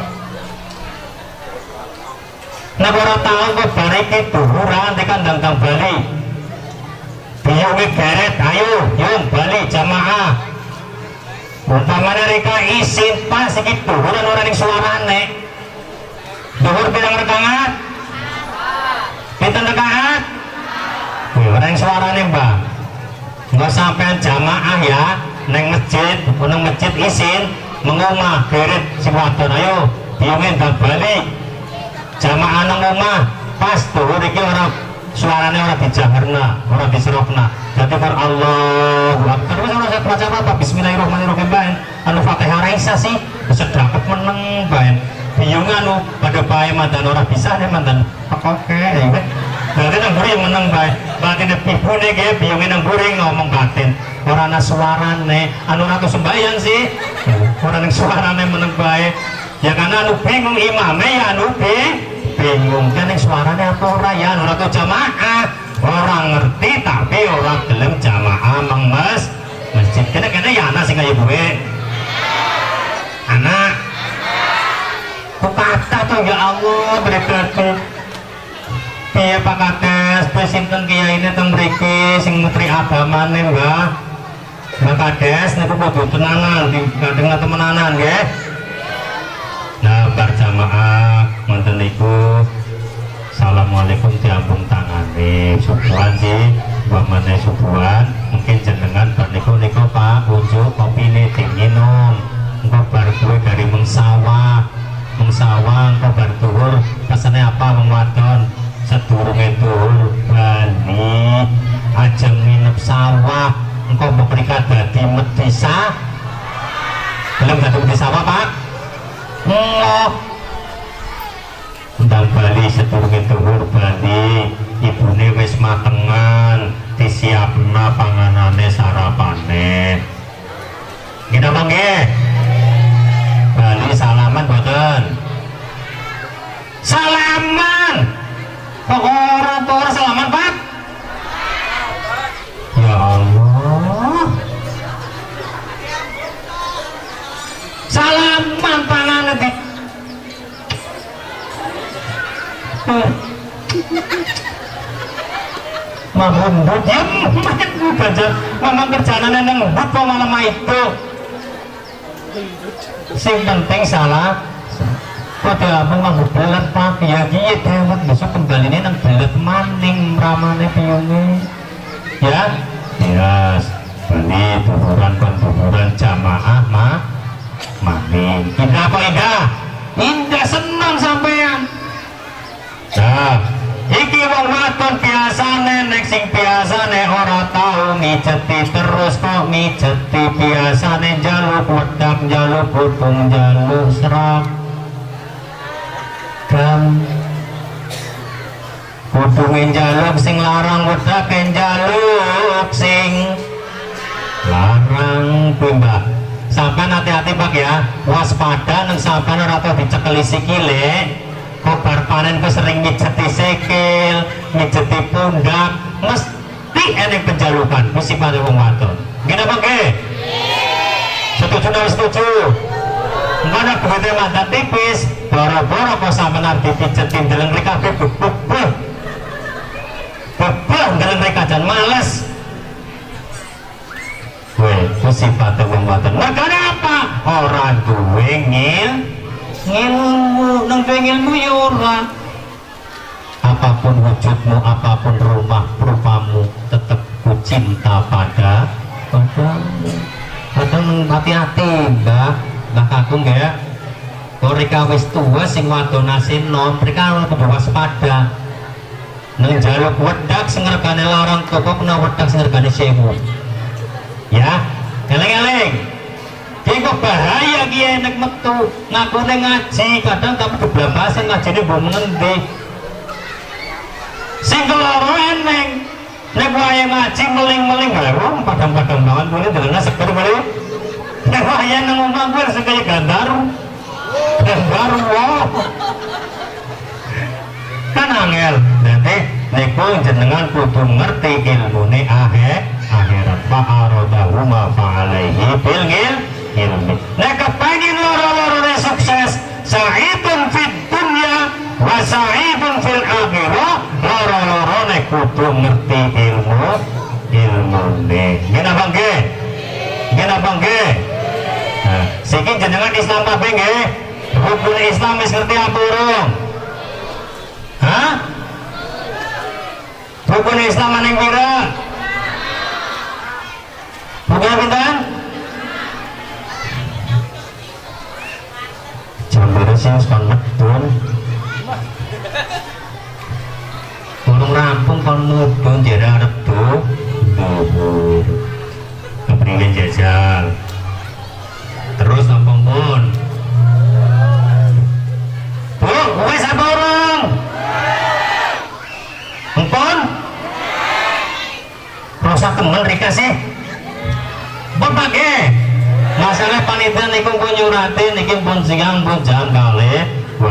Nek ora tau kok bare iki duhuran tekan ndang kang bali. Biyunge geret, ayo, yung bali jamaah. Umpamane rika isin pas iki duhuran ora ning suarane. Duhur pirang rakaat? Pinten rakaat? Kuwi ora ning suarane, Mbak. Nggak sampean jamaah ya neng masjid, neng masjid isin mengomah geret sing wadon, ayo biyunge ndang bali. Jamaah nang omah pas duhur iki ora suarane, ora dijaharna, ora diserokna. Dadi bar Allahu Akbar wis ora usah baca apa, bismillahirrahmanirrahim bae. Anu Fatihah ora isa sih, sedakep meneng bae. Biyung anu pada bae mandan ora bisa nih mandan pekoke ya. Berarti nang mburi meneng bae. Batin ibune ki biyunge nang mburi ngomong batin. Ora ana suarane, anu ora sembahyang sih. Ora nang suarane, meneng bae. Ya karena anu bingung imame, ya anu bingung kan yang suaranya apa ora ya, anu ora jamaah. Ora ngerti tapi ora gelem jamaah meng masjid. Kene kene ya ana sing kaya kuwe. Anak kok kata tuh, ya Allah, berarti piye, Pak Kades? Piye, sinten kiyaine teng mriki sing menteri agamane, Mbah? Mbah Kades niku kudu tenanan, digandeng temenanan nggih. Nah, bar jamaah ngoten niku, assalamualaikum, diambung tangane, subuhan sih, umpamane subuhan mungkin jenengan bar niku niku, Pak, unjuk kopine dinginum. Engko bar kuwe dari mengsawah mengsawah, engko bar duhur pesene apa wong wadon? Sedurunge duhur bali, aja nginep sawah, engko mrika dadi medisa. Gelem dadi medhi sawah, Pak? Ngoh. Ndang bali sedurunge duhur bali, ibune wis matengan, disiapna panganane, sarapane. Nggih napa nggih? Bali salaman boten? Salaman. Kok ora to, ora salaman, Pak? Ya Allah. Salaman tangane di Mambut ya, baca mamang kerjaan nang ngebut kok malah itu. Sing penting salah kok diambung nganggo belet, Pak, ya kiye dewek besok kembaline nang belet maning ramane piyunge ya. Yes, bali duhuran, kon duhuran jamaah ma maning. Indah apa indah? Indah, senang sampean. Nah, iki wong wadon biasane nek sing biasane ora tau mijeti terus kok mijeti, biasane njaluk wedak, njaluk putung, njaluk seragam. Kudunge njaluk sing larang, wedake njaluk sing larang kuwi, Mbak. Sampean hati-hati, Pak, ya, waspada nang sampean ora tau dicekeli sikile. Kok bar panen kok sering mijeti sikil, mijeti pundak, mesti eneng penjalukan kuwi sifate wong wadon. Nggih napa nggih? Setuju napa setuju? Engko nek duwite mandan tipis, boro-boro kok sampean arep dipijetin deleng rika bebeh. Bebeh ndeleng rika jan males. Kowe ku sifate wong wadon. Mergane apa? Ora duwe ngilmu, nang duwe ngilmu ya ora. Apapun wujudmu, apapun rumah rupamu, tetep ku cinta padamu. Kadang hati-hati, Mbah. Mbah Kakung ya. Mereka wis tuwa sing wadon asin nom, mereka kudu waspada. Nang jaluk wedak sing regane larang toko kena wedak sing regane 1000. Ya, eling-eling. Iki kok bahaya ki nek metu ngakune ngaji, kadang tapi keblabasan ngajine mbok mengendi. Sing keloro eneng. Nek wayahe ngaji meling-meling wae wong padang-padang banget kuwi delene seger kuwi. Nek wayahe nang omah kuwi sing kaya gandaru. Gandaru wah. Kan angel. Dadi niku jenengan kudu ngerti ilmune akhirat. Fa aradahuma fa alaihi bil ilmi. Nek kepengin loro-lorone sukses, sa'idun fid dunya wa sa'idun fil akhirah, loro-lorone kudu ngerti ilmune. Nggih napa nggih? Nggih napa nggih? Nah, siki jenengan Islam kabeh nggih? Rukun Islam wis ngerti apa urung? Hah? Rukun Islam maning pira? Rukun pinten? Jam pira sih wis kon medun? Durung rampung kon mudun jere arep duhur. Kepriwe jajal? Terus napa pun? Bu, wis apa urung? Empun? Rosa temen Rika sih. Pun pake. Masalah panitia niku pun nyurati niki pun siang pun jam 11.30.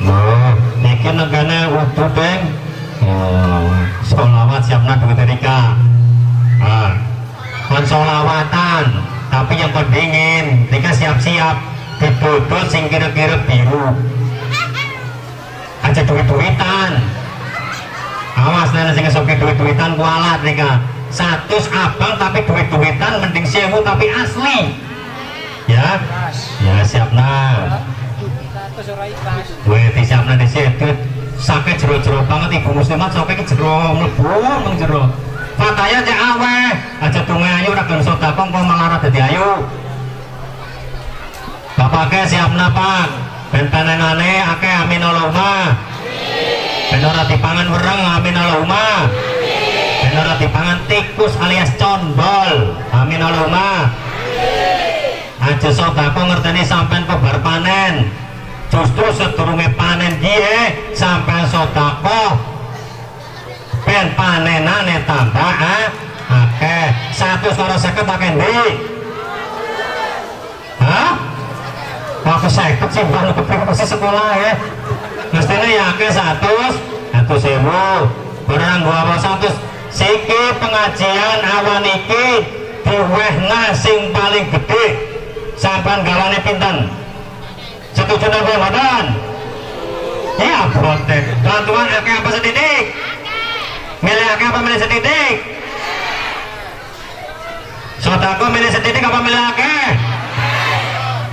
Loh, niki negane wudu, Beng. Oh, sholawat siapna duit Rika. Ah. Kon sholawatan, tapi yang pendingin, Rika siap-siap didodol sing kira-kira biru. Aja duit-duitan. Awas nek sing ngesoki duit-duitan kualat Rika. 100 abang tapi duit-duitan mending 1000 tapi asli. Ya. Ya siap nah. Weh disiapna dhisik duit sake jero-jero banget ibu muslimat sake iki jero mlebu nang jero. Fataya cek aweh, aja donga ayu ora gelem sedekah kok malah ora dadi ayu. Bapake siapna Pak. Ben panenane akeh amin Allahumma. Ben ora dipangan wereng amin Allahumma. Ben ora dipangan tikus alias condol amin Allahumma. Aja sedekah ngerteni sampean kok bar panen. Justru sedurunge panen kiye sampean sedekah ben panenane tambah akeh. 100 karo 50 akeh ndi? Hah? Aku 50 sih mbah kepriwe mesti sekolah ya. Mestine ya akeh 100, 100.000. Barang nggo apa 100. Siki pengajian awan iki diwehna sing paling gede. Sampean gawane pinten? Setuju napa mboten? Iya, boten. Bantuan akeh apa setitik? Milih akeh apa milih setitik? Sedekah milih setitik apa milih akeh?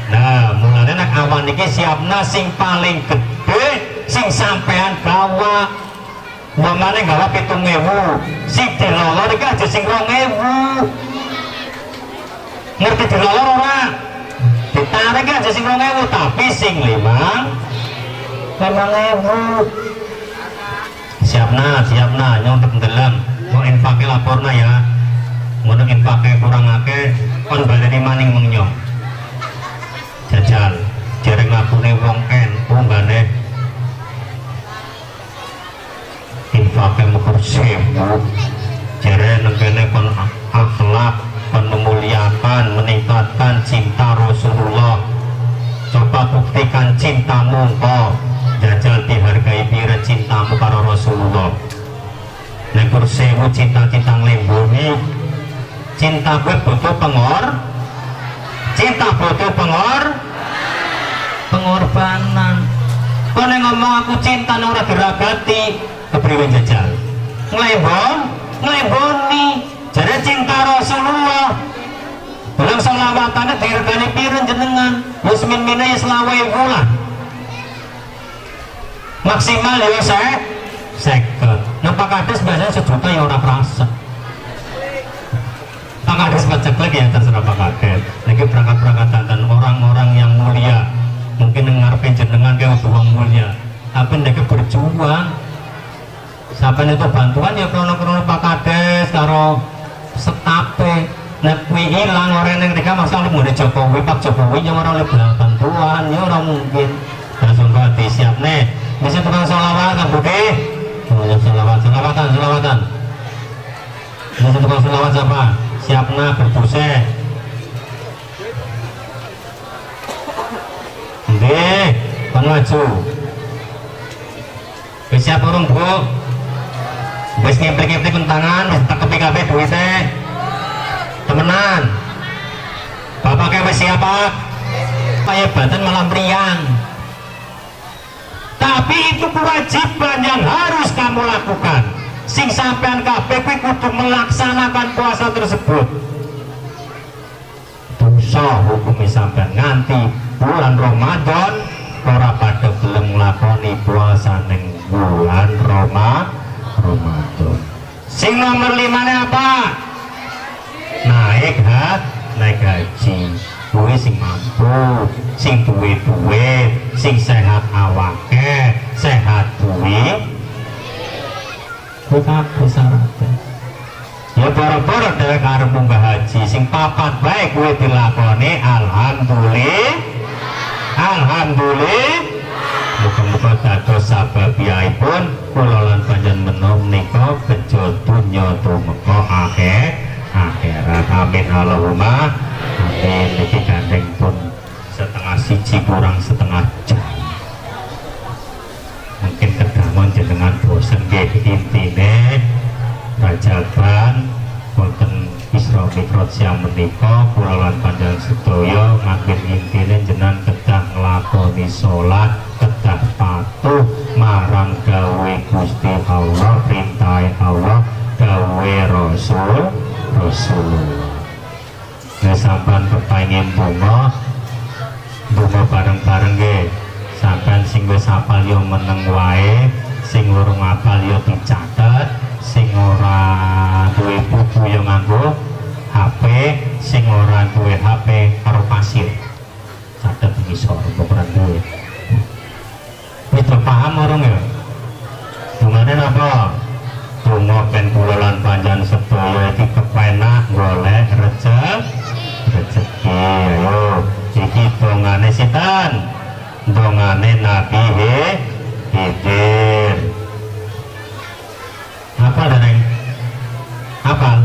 Nah, mulane nek awan iki siapna sing paling gede sing sampean gawa. Umpamane gawa 7.000, sing dilolor iki aja sing 2.000. Ngerti dilolor ora? Ditarik aja sing 2.000 tapi sing 5.000. Siapna, siapna nyong ndeleng. Mau infake laporna ya. Ngono infake kurang akeh kon baleni maning meng nyong. Jajal jere ngakune wong NU nggane infake mung 1000. Jere nang kene kon akhlak, kon memuliakan, meningkatkan cinta Rasulullah. Coba buktikan cintamu engkau. Jajal dihargai pira cintamu karo Rasulullah. Nek kur 1000 cinta-cinta nglemboni. Cinta kuwe butuh cinta butuh pengorbanan. Kok nek ngomong aku cinta nek ora diragati, kepriwe jajal? Nglemboni. Jare cinta Rasulullah. Belum sholawatane diregani piro jenengan? Wis min-mine ya 25.000 lah. Maksimal ya 50. Nah, Pak Kades biasanya 1 juta ya ora kerasa. Pak Kades pacek lagi ya terserah Pak Kades. Lagi berangkat-berangkatan dan orang-orang yang mulia. Mungkin ngarepe jenengan kayak wong mulia. Tapi mereka berjuang. Sampai itu bantuan ya krono-krono Pak Kades karo setape. Nek kuwi ilang ora ning rika masa oleh nggone Jokowi, Pak Jokowi yang ora oleh bantuan ya ora mungkin. Langsung kok disiapne. Bisa tukang sholawat Kang Budi? Oh, ya sholawat, sholawatan, sholawatan. Bisa tukang sholawat siapa? Siapna berduse. Nggih, kon maju. Wis siap urung, Bu? Wis ngemplik-ngemplik tangan, wis tak kepi kabeh duwite. Temenan. Bapaknya wis siap, Pak? Kayak badan malah meriang. Tapi itu kewajiban yang harus kamu lakukan. Sing sampean kabeh kuwi kudu melaksanakan puasa tersebut. Dosa hukume sampean nganti bulan Ramadan ora pada gelem nglakoni puasa ning bulan Ramadan. Sing nomor 5-ne apa? Naik naik haji. Kuwi sing mampu, sing duwe duit, sing sehat awake, sehat duwe. Kuwi kabeh syaratnya. Ya boro-boro dhewek arep munggah haji sing papat bae kuwi dilakoni, alhamdulillah. Alhamdulillah. Muga-muga dados sababiyahipun kula lan panjenengan menika bejo donya tumeka akhirat. Amin Allahumma amin. Niki gandeng pun 12.30 kurang setengah jam. Mungkin kedangon jenengan bosen nggih. Intine Rajaban wonten Isra Mi'raj siang menika kula lan panjenengan sedaya ngambil intine jenengan kedah nglakoni salat, kedah patuh marang dawuhe Gusti Allah, perintahe Allah, dawuhe Rasulullah. Nek sampean kepengin donga, donga bareng-bareng nggih. Sampean sing wis hafal ya meneng wae, sing urung hafal ya dicatet, sing ora duwe buku ya nganggo HP, sing ora duwe HP karo pasir. Catet ngisor mbok ora duwe. Wis do paham urung ya? Dongane napa? Donga ben kula lan panjenengan sedaya iki kepenak golek rezeki. Ayo, iki dongane sinten? Dongane Nabi Khidir. Apa dereng? Apa?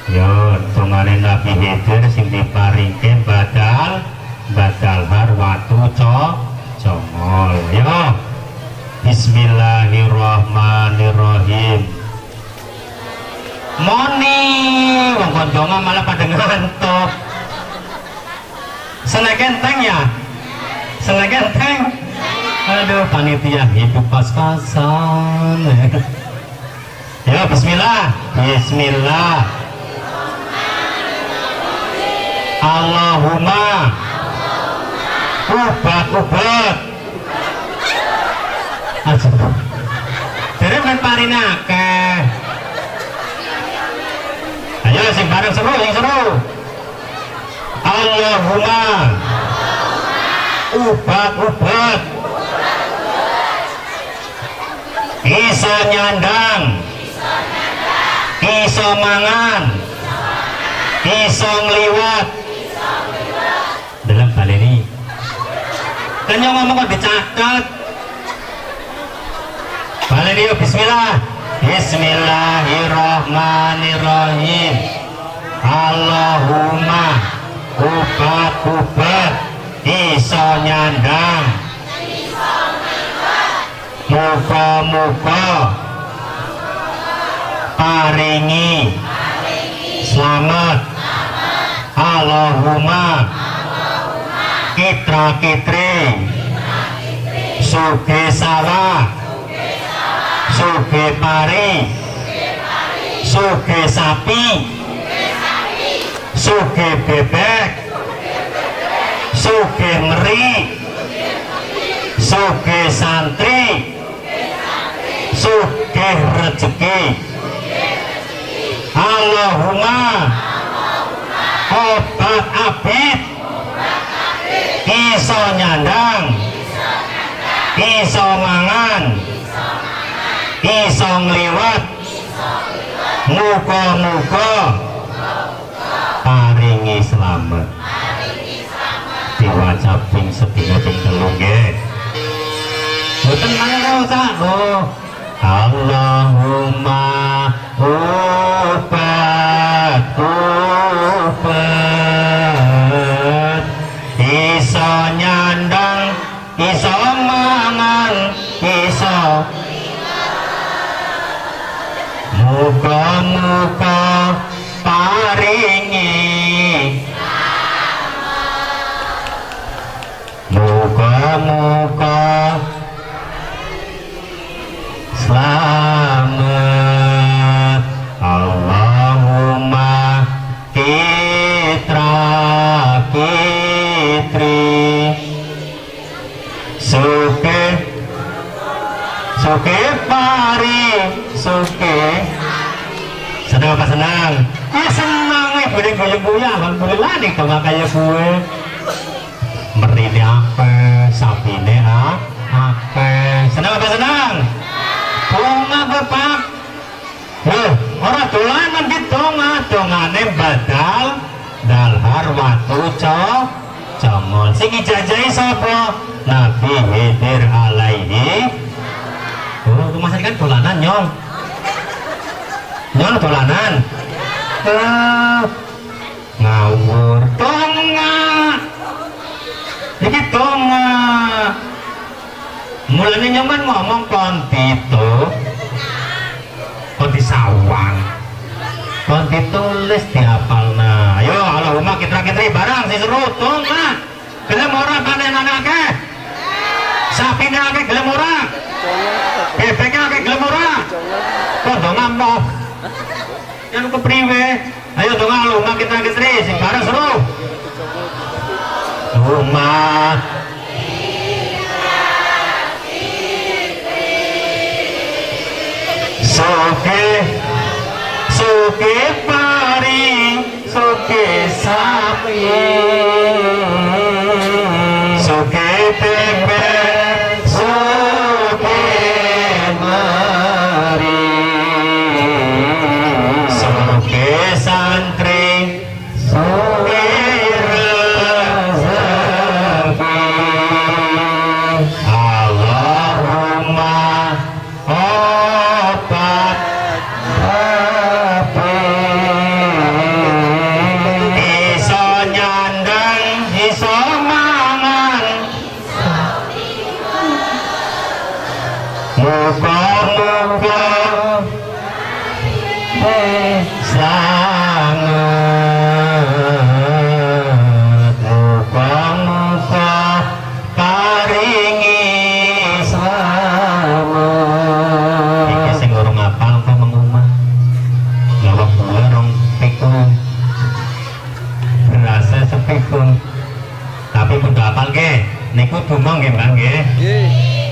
Yo, dongane Nabi Khidir sing diparingke badal har watu congol. Yo. Bismillahirrahmanirrahim. Moni, wong kon donga malah pada ngantuk. Seneng enteng ya? Seneng enteng? Aduh, panitia hidup pas-pasan. Ya, bismillah. Bismillah. Allahumma ubat-ubat. Aduh. Jadi main parine akeh. Ayo sing bareng seru, sing seru. Allahumma ubat-ubat iso nyandang, iso mangan, iso ngliwat. Dalam baleni kan yang ngomong kok dicatat. Baleni yuk, bismillah. Bismillahirrahmanirrahim. Allahumma ubat-ubat iso nyandang, muga-muga paringi Allahumma kitra kitri suge sawah suge pari suge sapi suge bebek suge meri suge santri suge rezeki. Allahumma obat abid iso nyandang iso mangan iso ngliwat muga-muga paringi selamat. Diwaca ping sedina ping telu nggih. Mboten mangan ora. Oh. Allahumma obat obat iso nyandang iso mangan iso muga-muga paringi muga-muga selamat. Allahumma kitra kitri suke suke pari suke. Senang apa senang? Senang boleh goyang-goyang, alhamdulillah nih kalau kayak gue merine apa, sapine apa. Senang apa senang? Donga bapak. Loh, ora dolanan ki donga, dongane badal dalhar watu congol. Sing ijazahi sapa? Nabi Khidir alaihi. Oh, masa kan dolanan nyong. Nyong dolanan. Ngawur donga. Iki donga. Mulane nyong kan ngomong kon dito kon disawang kon ditulis dihafalna. Ayo Allahumma kitra-kitri barang sing seru donga. Gelem ora panenan akeh? Sapine akeh gelem ora? Bebeke akeh gelem ora? Kok donga moh? Yang kepriwe? Ayo donga Allahumma kitra-kitri sing barang seru. Rumah soke soke pari soke sapi soke bebek soke mari soke santri soke rezeki. Allahumma obat iso nyandang iso mangan muga-muga sanget muga-muga paringi selamat. Iki sing urung apal kok mengumah gawa buah rong pikul berasa sepikul tapi kudu apal nggih. Niku donga nggih Mbak nggih.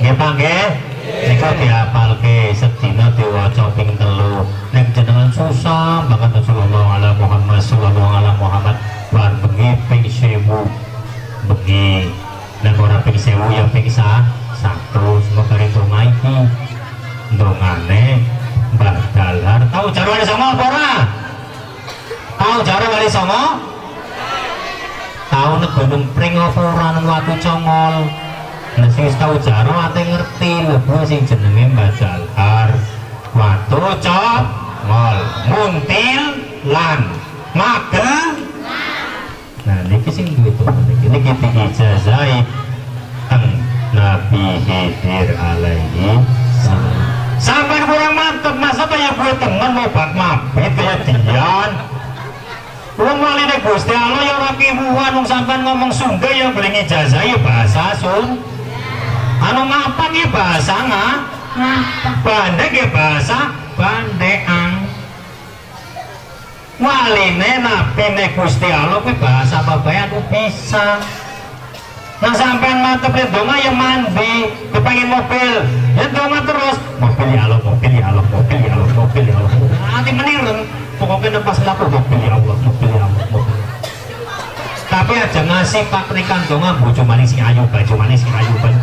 Nggih Pak nggih. Niku diapalke sedina diwaca ping 3. Nek jenengan susah banget sallallahu alaihi Muhammad sallallahu alaihi Muhammad bar bengi ping 1000 bengi. Nek ora ping 1000 ya ping 1. Semoga donga iki dongane Mbah Dalhar. Tau jaro Wali Songo apa ora? Tau jaro Wali Songo? Tau nek Gunung Pring apa ora nang Watu Congol? Nah sing wis tau jaro ate ngerti lho kuwi sing jenenge Mbah Dalhar. Watu Congol, Muntil lan Magelang. Nah niki sing duwe donga niki niki diijazahi teng Nabi Khidir alaihi salam. Sampai kurang mantep masa kaya gue temen mau bak mabit kaya Dian. Wong waline Gusti Allah ya ora kiwuhan, wong sampean ngomong Sunda ya beli ijazah ya bahasa Sunda. Anu ngapak ya bahasa ngapak, bandek ya bahasa bandekan. Waline nabine Gusti Allah kuwi bahasa apa bae aku bisa. Nah sampean mantep donga ya mandi, kepengin mobil, ya donga terus, mobil ya Allah, mobil ya Allah, mobil ya Allah, mobil ya Allah. Nanti menireng, pokoknya pas laku mobil ya Allah, mobil ya Allah, mobil. Tapi aja ngasih pak rekan donga bojo maning sing ayu, baju maning sing ayu ben.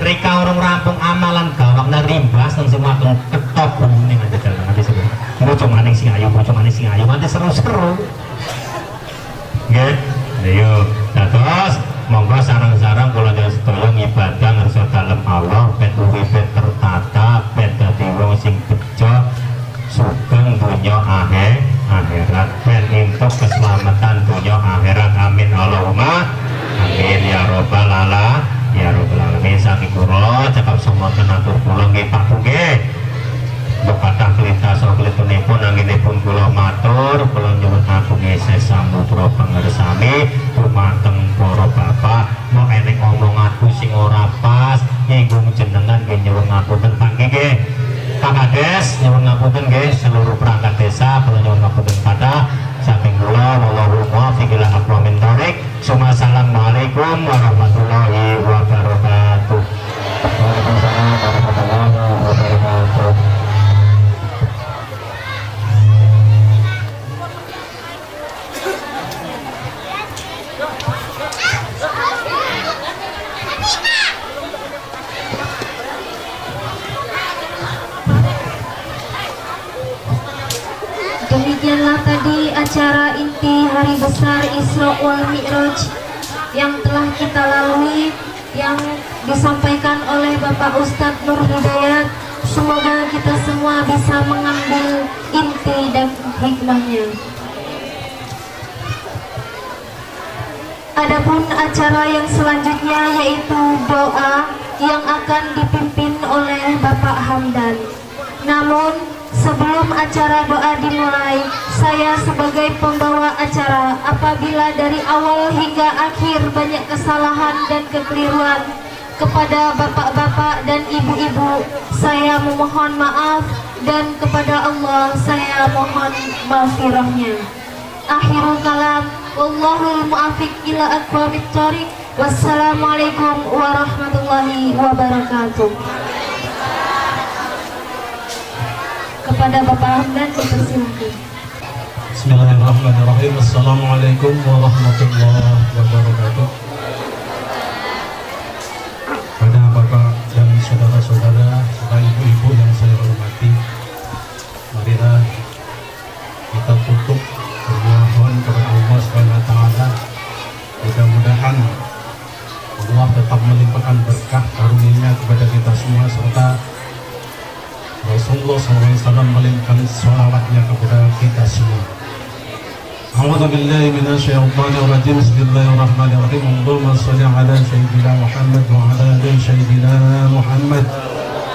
Rika orang rampung amalan gawakna rimbas nang sing wadon ketok gulune nganti jalan nganti seru. Bojo maning sing ayu, bojo maning sing ayu nganti seru-seru. Nggih, ayo dados monggo sareng-sareng kula jenengan sedaya ngibadah ngersa dalem Allah ben uripe tertata, ben dadi wong sing bejo sugeng donya akhirat, ben entuk keselamatan donya akhirat. Amin Allahumma amin ya rabbal alamin ya rabbal alamin. Saking kula cekap semonten atur kula nggih Pak Bu nggih. Mbok kathah klita saha klitunipun anggenipun kula matur, kula nyuwun agung samudra pangersami dumateng para bapak, mok eneng omonganku sing ora pas nyinggung jenengan nggih nyuwun ngapunten Pak nggih. Pak Kades nyuwun ngapunten nggih, seluruh perangkat desa kula nyuwun ngapunten kathah. Saking kula wallahu muwaffiq ila aqwamit thoriq. Assalamualaikum warahmatullahi wabarakatuh. Waalaikumsalam warahmatullahi wabarakatuh. Demikianlah tadi acara inti hari besar Isra wal Mi'raj yang telah kita lalui, yang disampaikan oleh Bapak Ustadz Nur Hidayat. Semoga kita semua bisa mengambil inti dan hikmahnya. Adapun acara yang selanjutnya yaitu doa yang akan dipimpin oleh Bapak Hamdan. Namun sebelum acara doa dimulai, saya sebagai pembawa acara, apabila dari awal hingga akhir banyak kesalahan dan kekeliruan kepada bapak-bapak dan ibu-ibu, saya memohon maaf dan kepada Allah saya mohon maghfirahnya. Akhirul kalam, wallahul muwaffiq ila aqwamit thoriq. Wassalamualaikum warahmatullahi wabarakatuh. Kepada Bapak Hamdan dipersilakan. Bismillahirrahmanirrahim. Assalamualaikum warahmatullahi wabarakatuh. Pada bapak dan saudara-saudara serta ibu-ibu yang saya hormati, marilah kita tutup bermohon kepada Allah Subhanahu wa taala. Mudah-mudahan Allah tetap melimpahkan berkah karunia-Nya kepada kita semua serta Rasulullah SAW melimpahkan sholawatnya kepada kita semua. A'udzu billahi minasyaitonir rajim. Bismillahirrahmanirrahim. Allahumma sholli ala sayyidina Muhammad wa ala ali sayyidina Muhammad.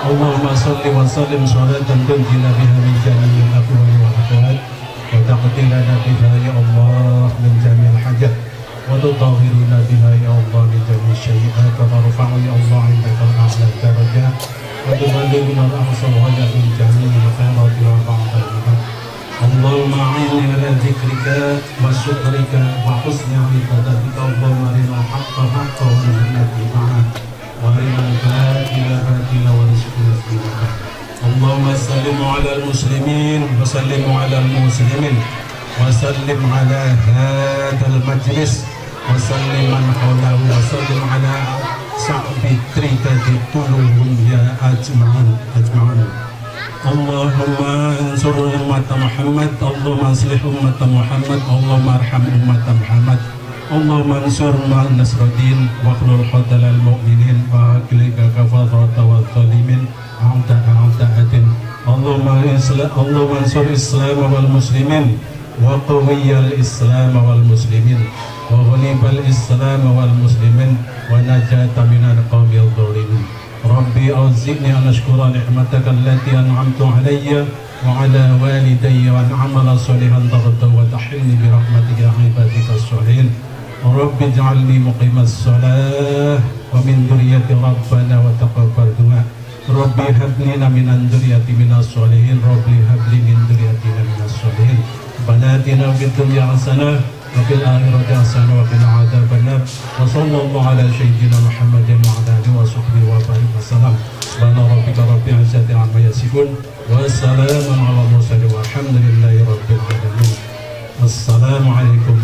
Allahumma sholli wa sallim sholatan tunjina biha min jami'il aqwali wal ahwal wa taqdi lana biha ya Allah min jami'il hajat wa tutahhiruna biha ya Allah min jami'is syai'at wa tarfa'u ya Allah 'indaka al-a'la darajat wa tuballighuna al-aqsa al-ghaya min jami'il khairati wa ba'dal iman. Allahumma a'inni ala dzikrika wa syukrika wa husni ibadatika. Allahumma arina al-haqqa haqqan warzuqna ittiba'ah wa arina al-batila batila warzuqna ijtinabah. Allahumma sallim ala al-muslimin wa sallim ala al-muslimin wa sallim ala hadzal majlis wa sallim man hawlahu wa sallim ala sahbi tritati kulluhum ya ajma'un ajma'un. Allahumma ansur ummata Muhammad, Allahumma aslih ummata Muhammad, Allahumma arham ummata Muhammad, Allahumma ansur ma'an nasruddin wa qul hadal al mu'minin wa aklika kafarata wa zalimin a'ta a'ta'atin. Allahumma ansur Islam wal muslimin wa qawiyal Islam wal muslimin wa ghanibal Islam wal muslimin wa najata minal qawmil zalimin. Rabbi auzi'ni an ashkura ni'mataka allati an'amta alayya وعلى والدي وأن أعمل صالحا ترضاه وأدخلني برحمتك عبادك الصالحين. رب اجعلني مقيم الصلاة ومن ذريتي ربنا وتقبل دعاء. رب هب لنا من ذريتي من الصالحين. رب هب لي من ذريتنا من الصالحين. ربنا آتنا في الدنيا حسنة وفي الآخرة حسنة وقنا عذاب النار. وصلى الله على سيدنا محمد وعلى آله وصحبه وبارك وسلم. سبحان ربك رب العزة عما يصفون وسلام على المرسلين والحمد لله رب العالمين. السلام عليكم.